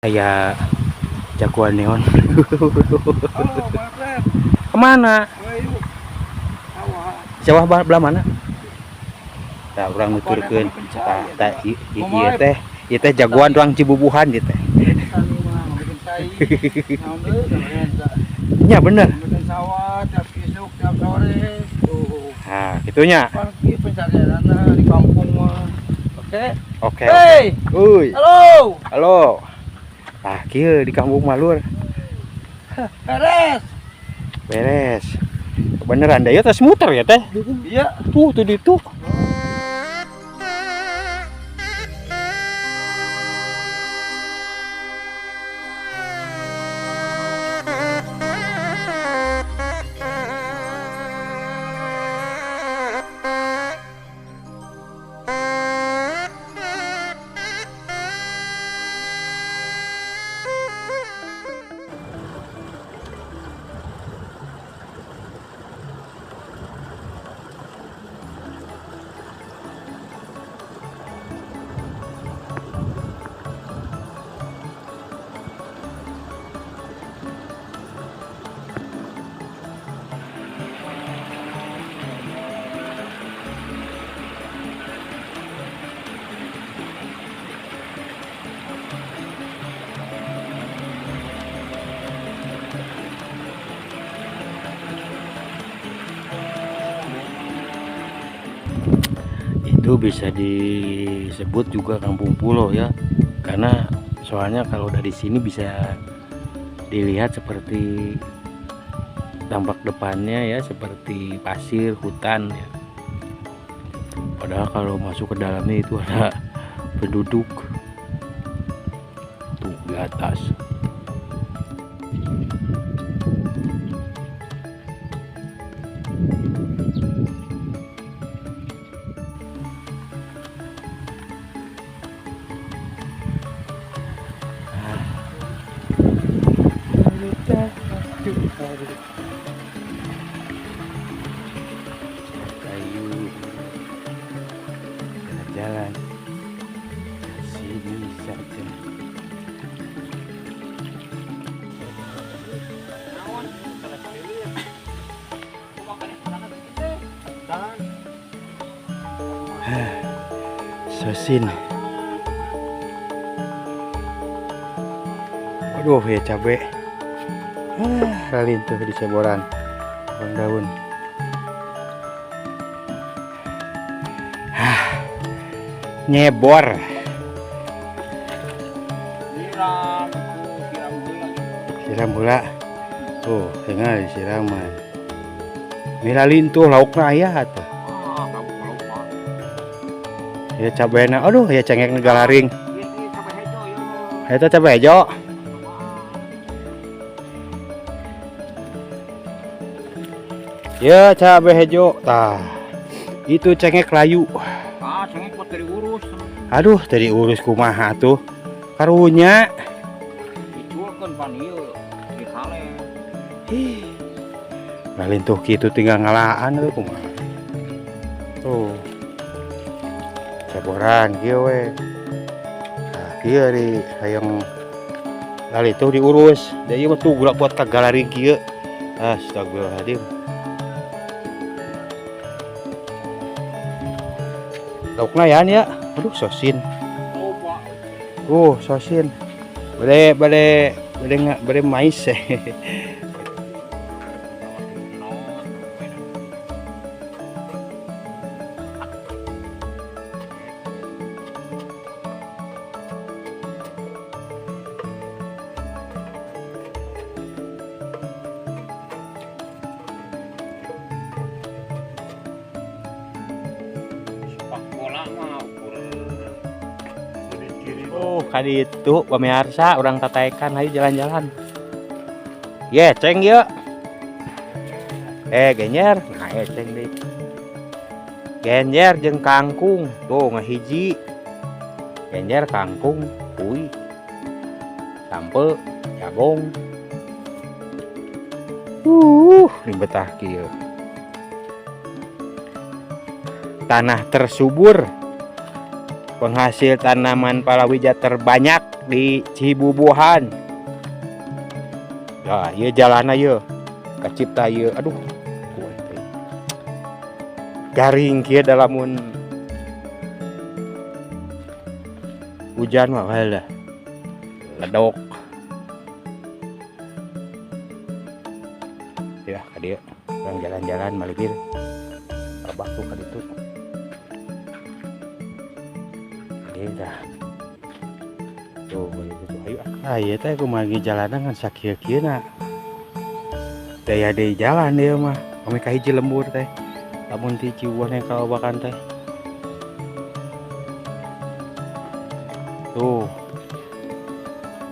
Kayak jagoan neon. Halo, Pak Fred. Kemana? Ayo. Sawah. Sawah belah mana? Tah, urang nuturkeun. Tah, tah, ieu teh, ieu teh jagoan tuang Cibubuhan ieu teh. Tani mah bikin tai. Naon deui kemarin. Nya bener. Bikin sawah tiap isuk, tiap sore. Tuh. Nah, gitunya. Pan ieu pencarianna di kampung mah. Oke. Oke. Hey, Uy, halo. Halo. Tah, kieu di kampung mah, Lur. Beres. Beres. Beneran dah ya tes muter ya teh. Iya. Tuh, tuh di tuh. Itu bisa disebut juga kampung pulau ya, karena soalnya kalau dari sini bisa dilihat seperti tampak depannya ya, seperti pasir hutan ya. Padahal kalau masuk ke dalamnya itu ada penduduk tuh di atas. Kayu jalan-jalan ke sini saja. Sosin. Waduh ya cabe. Ah, ralin tuh di ceboran. Bang daun. Ah, nyebor. Siram, siram heula. Siram heula. Tuh, tinggal disiraman. Miralin tuh laukna aya atuh. Ah, kamu lupa. Ya cabena, aduh ya cengek negalaring. Ieu cabe hejo ieu. Eta cabe hejo. Ya cabe hejo. Tah. Itu cengek layu. Ah, cengek buat diurus. Aduh, tadi urus kumaha tuh. Karunya. Diculkeun pan ieu dihale. Ih. Lalin tuh kitu tinggal ngalaan tuh kumaha. Tuh. Ceboran kieu we. Nah, kieu di hayang lali tuh diurus. Da ieu mah tuh gula buat ka galari kieu. Astagfirullahaladzim. Laukna ya ya. Aduh, sosin. Loba. Sosin. Bade bade bade nggak bade mais. Sepak bola mah ukur Oh, kali itu pemirsa orang tataekan ayo jalan-jalan. Ye, ceng yuk. Genyer. Nah, ceng deh. Genyer jeung kangkung. Tuh ngahiji. Genyer kangkung, kui. Sampe, jagong. Ribet ah kieu. Tanah tersubur. Penghasil tanaman palawija terbanyak. Di Cibubuhan. Nah, ieu jalanna ieu. Kacipta ieu. Aduh, kuat teh. Garing kieu da lamun hujan mah lah. Ledok. Ya, ka dieu. Urang jalan-jalan malibir. Lebak tuh ka ditu. Ieu tah. Tuh, gitu. Ayo ah. Ah, ieu teh kumaha ge jalanna ngan sakieu-kieuna. Daya deui jalan ieu mah. Kami ka hiji lembur teh. Lamun ti Cibubuhan yang ka Babakan teh. Tuh.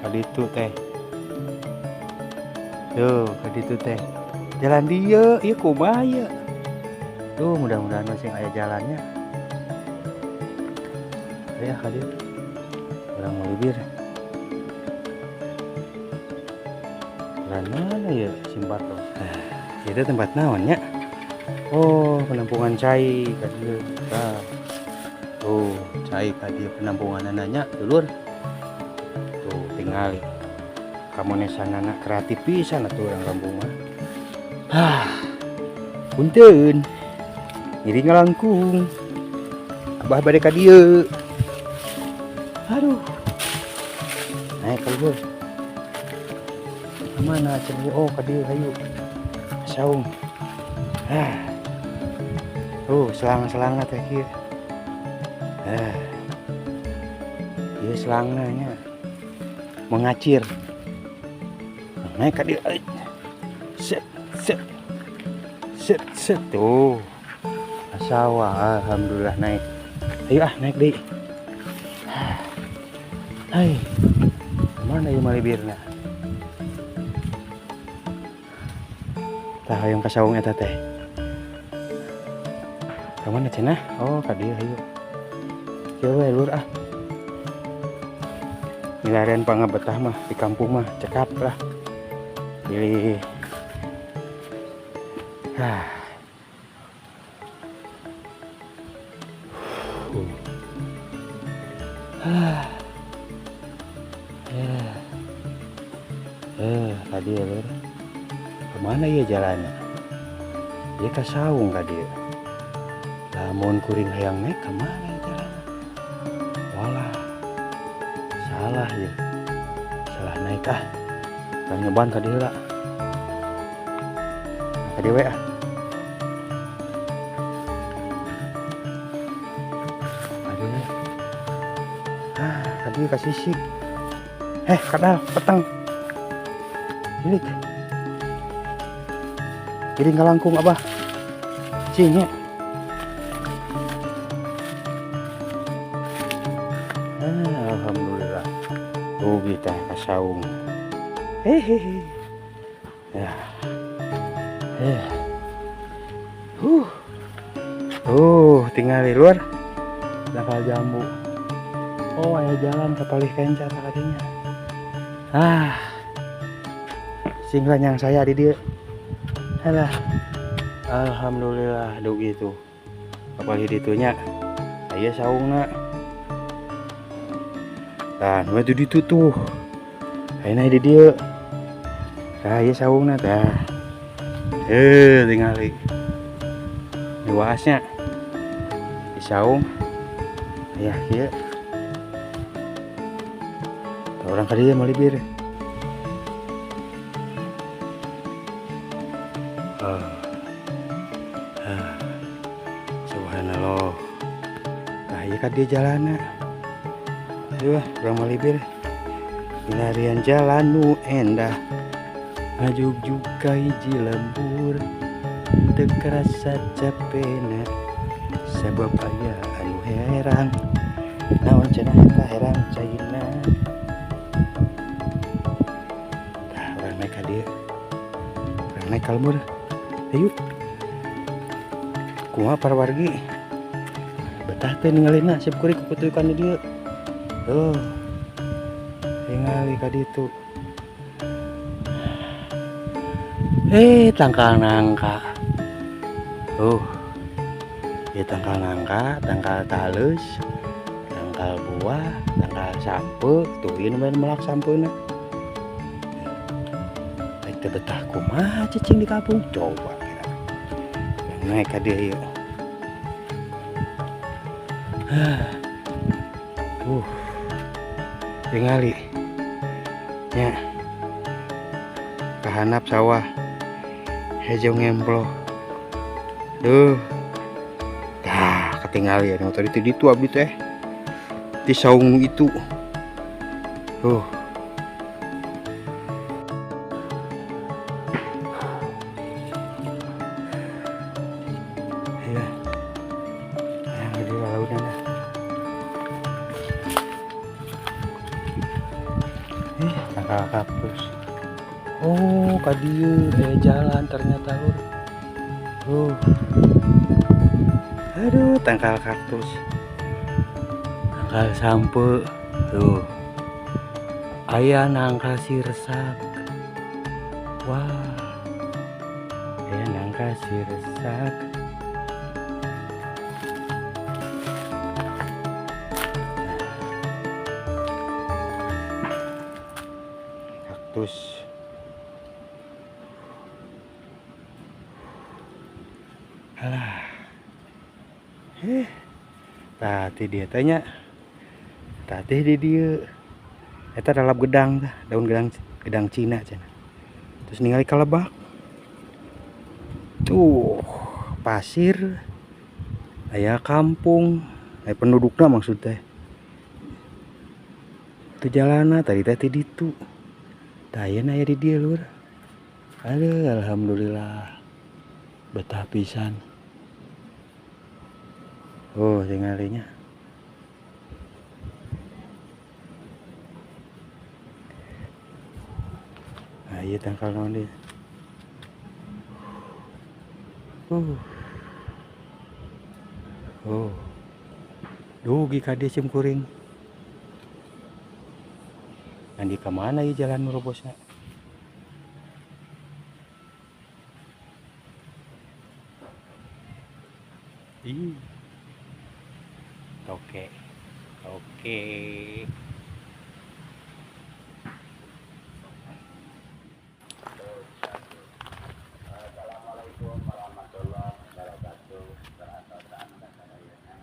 Ka ditu teh. Tuh, ka ditu teh. Jalan dieu, ieu kumaha ieu? Tuh, mudah-mudahan masih aya jalannya. Ya, ka dieu. Urang malibir. Jalan mana ya Simbar tuh? Itu tempat naon nya? Oh, penampungan cai ka dieu. Tah. Tuh, cai ka dieu penampunganana nya, dulur. Tuh, tingali. Kamonesanana kreatif pisan atuh urang kampung mah. Ah. Punten. Ngiring ngalangkung. Abah bade ka dieu. Aduh. Naik ka luhur. Mana cenah? Oh, ka dieu hayu. Saung. Ah. Tuh, selang-selangna teh kieu. Ah. Ieu selangna nya. Mengacir. Naik ka dieu. Set, set. Set, set. Tuh. Sawah, alhamdulillah naik. Ayo ah, naik deui. Hai. Mana ieu malibirna? Tah hoyong ka saung eta teh. Ka mana cenah? Oh, ka dieu hayu. Kieu we lur ah. Milarian pangabetah mah di kampung mah cekap lah. Pilih. Ah. Ah. Tadi ya lur. Kemana ya jalannya? Ya ke saung ka dieu. Lamun kuring hayang naik kemana ya jalannya? Walah. Salah ya. Salah naik ah. Urang nyoban ka dieu lah. Ka dieu we ah. Aduh. Ah, ka dieu ka sisi. Kadal, petang. Milik. Kiring kalangkung abah. Cing ya. Ah, alhamdulillah. Tuh kita ka saung. Hehehe. Ya. Eh. Huh. Tinggal di luar. Bakal jambu. Oh, aya jalan ke palih kenca tadinya. Ah. Sing yang saya di dieu. Alah. Alhamdulillah dugi itu. Kapalih ditunya. Aya saungna. Tah, nu di ditu tuh. Ayeuna di dieu. Tah, ieu saungna tah. Tingali. Luasnya. Di saung. Aya kieu. Tah urang ka dieu malibir. Ah. Subhanallah. Tah ieu ka dieu jalanna. Ayo, urang malibir. Milarian jalan nu endah. Ngajugjug ka hiji lembur. Teu kerasa capena. Sabab aya anu herang. Naon cenah eta herang caina. Tah urang naik ka dieu. Urang naik ka lembur. Ayo. Kumaha para wargi? Betah teh ningalina sip kuring kukutukan di dieu. Tuh. Tingali ka ditu. Tangkal nangka. Tuh. Ieu tangkal nangka, tangkal talus, tangkal Tangkal buah, tangkal sampeu, tuh ieu nu melak sampeuna. Rek teu betah kumaha cicing di kampung, coba kira. Naik ka dieu ieu. Tingali. Nya. Kahanap sawah. Hejo ngemploh. Duh. Tah, ketinggali anu tadi teh ditu abdi teh. Di saung itu. Tuh. Iya. Yang di lautan dah. Tangkal kaktus. Oh, ka dieu jalan ternyata lur. Tuh. Aduh, tangkal kaktus. Tangkal sampeu. Tuh. Aya nangka sirsak. Wah. Aya nangka sirsak. Kaktus. Alah. Tadi dia tanya. Tadi di dia. Eta dalam gedang tah, daun gedang, gedang Cina cenah. Terus ningali ka lebak. Tuh, pasir. Aya kampung, aya pendudukna maksud teh. Itu jalana tadi teh ti ditu. Tah ayeuna aya di dieu lur. Aduh, alhamdulillah. Betah pisan. Oh, tingalinya. Nah, iya tangkal naon deui. Oh. Dugi ka dieu sim kuring. Andi ka mana ieu jalan merobosna? Ih. Oke. Oke. Assalamualaikum warahmatullahi wabarakatuh. Masyarakat RW 5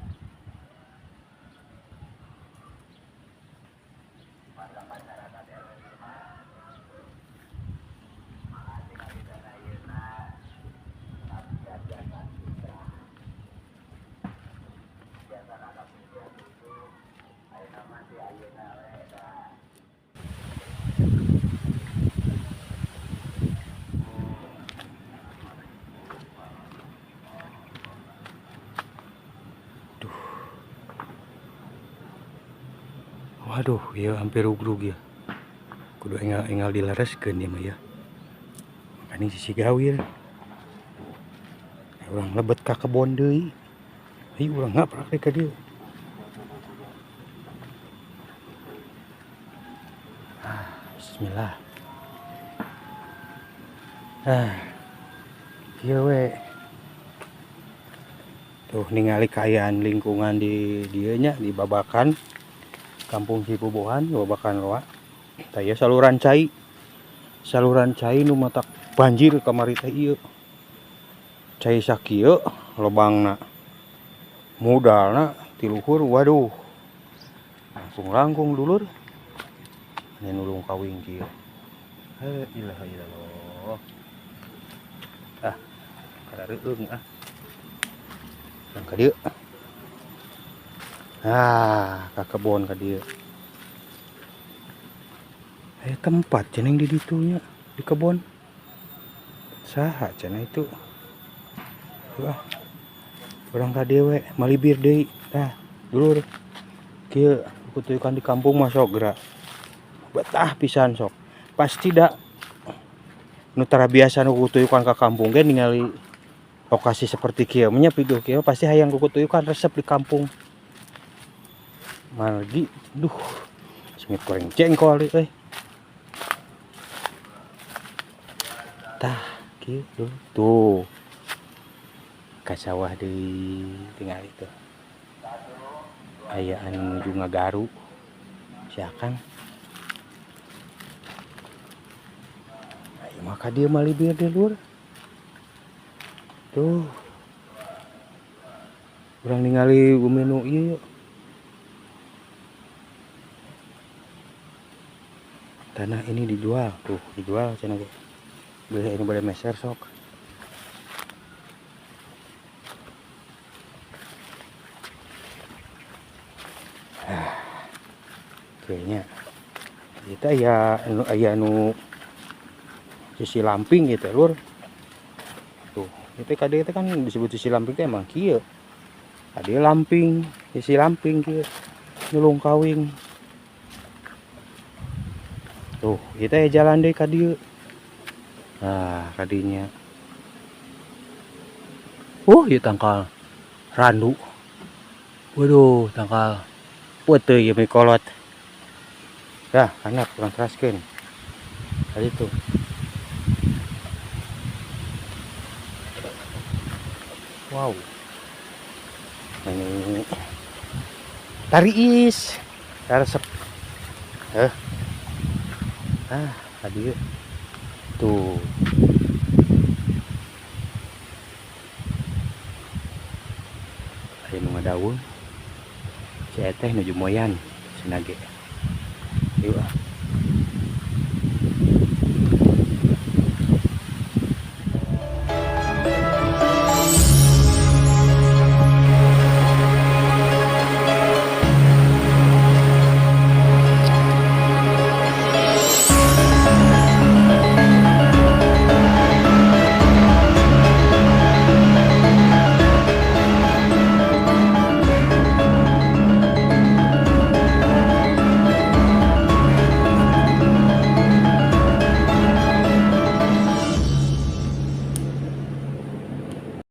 Waduh, ya hampir rugrug ya. Kudu enggal-enggal dilereskeun ya mah ya. Makanya sisi gawir. Urang lebet ka kebon deui. Ayo urang ngaprak deui ka dieu. Bismillah. Kieu we. Tuh ningali kaayaan lingkungan di dieu nya di Babakan. Kampung Cibubuhan, Babakan Loa. Tah ieu saluran cai. Saluran cai nu matak banjir kamari teh ieu. Cai sakieu lobangna. Mudalna ti luhur, waduh. Langkung-langkung dulur. Ini nulung kawing kieu. La ilaha illallah. Karareueung ah. Urang ka dieu. Ka kebon ka dieu. Tempat cenah di ditu nya, di kebon. Saha cenah itu? Wah. Urang ka dieu we, malibir deui. Tah, dulur. Kieu kutuyukan di kampung mah sok geura. Betah pisan sok. Pasti da nu tara biasa nu kutuyukan ka kampung ge ningali lokasi seperti kieu nya piduh kieu pasti hayang kutuyukan resep di kampung. Margi, duh, sengit goreng jengkol deui euy. Tah, kieu tuh. Ka sawah deui tingali tuh. Aya anu nuju ngagaru si Akang. Ayo maka dia malibir deh lur. Tuh. Urang ningali bumi nu ieu yuk. Tanah ini dijual, tuh dijual cenah ge. Beli ini boleh meser sok. Kayaknya kita ya aya nu sisi lamping gitu lur. Tuh, itu kade itu kan disebut sisi lamping teh emang kieu. Kade lamping, sisi lamping kieu. Nulung kawing. Tuh, kita ya jalan deh ka dieu. Nah, kadinya. Oh, ieu tangkal randu. Waduh, tangkal putih ieu mikolot. Dah, anak kurang teraskeun. Tadi tuh. Wow. Ini tariis. Karesep. Ah, tadi tuh. Aya nu ngadaun. Si eteh nuju moyan cenah ge. Yuk ah.